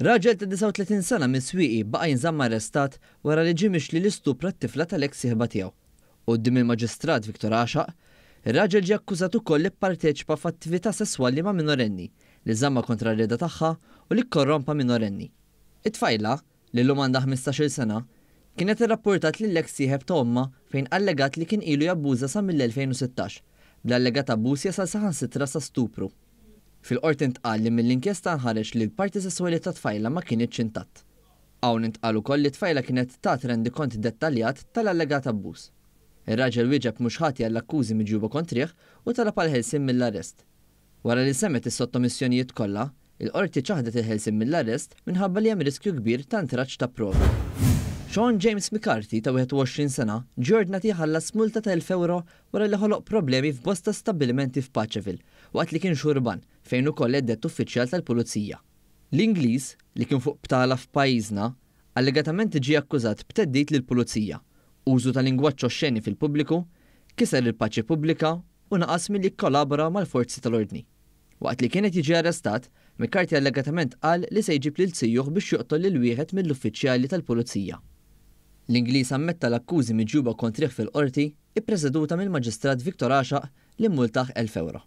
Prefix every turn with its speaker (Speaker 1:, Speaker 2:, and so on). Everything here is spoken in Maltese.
Speaker 1: Raġel ta' 39 sena mis-Swieqi baqa' jinżamm arrestat wara li ġie mixli li stupra t-tifla tal-eks sieħba tiegħu. Quddiem il-Maġistrat Victor Għaxaq, ir-raġel ġie akkużat ukoll li pparteċipa f'attività sesswali ma' minorenni, li żammha kontra r-rieda tagħha u li kkorrompa minorenni. It-tfajla, li llum għandha 15-il sena, kienet irrappurtat lill-eks sieħeb ta' ommha fejn allegat li kien ilu jabbuża sa mill-2016, bl-allegat abbuż jasal saħansitra sa stupru. Fil-Qorti ntqal li mill-inkjesta nħareġ li l-parti sesswali tat-tfajla ma kinitx intatt. Hawn intqal ukoll li t-tfajla kienet tat rendikont dettaljat tal-allegat abbuż. Ir-raġel wieġeb mhux ħati għall-akkużi miġjuba kontrih u talab għall-ħelsien mill-arrest. Wara li semgħet is-sottomissjonijiet kollha, il-Qorti ċaħdet il-ħelsien mill-arrest minħabba li hemm riskju kbir ta' intraċċ ta' provi. Sean James McCarthy ta' 21 sena ġie ordnat jħallas multa ta' 1,000 ewro wara li ħoloq problemi f'bosta stabbilimenti f'Paceville waqt li kien xurban fejn ukoll hedded uffiċjal tal-pulizija. L-Ingliż, li kien fuq btala f'pajjiżna, allegatament ġie akkużat b'theddid lill-pulizija, użu ta' lingwaġġ oxxeni fil-pubbliku, kiser il-paċi pubblika u naqas milli jikkollabora mal-forzi tal-ordni. Waqt li kien qed jiġi arrestat, McCarthy allegatament qal li se jġib lil zijuh biex joqtol lil wieħed mill-uffiċjali tal-pulizija. L-Ingliż ammetta l-akkużi miġjuba kontrih fil-Qorti, ippreseduta mill-Maġistrat Victor Għaxaq li mmultah 1,000 ewro.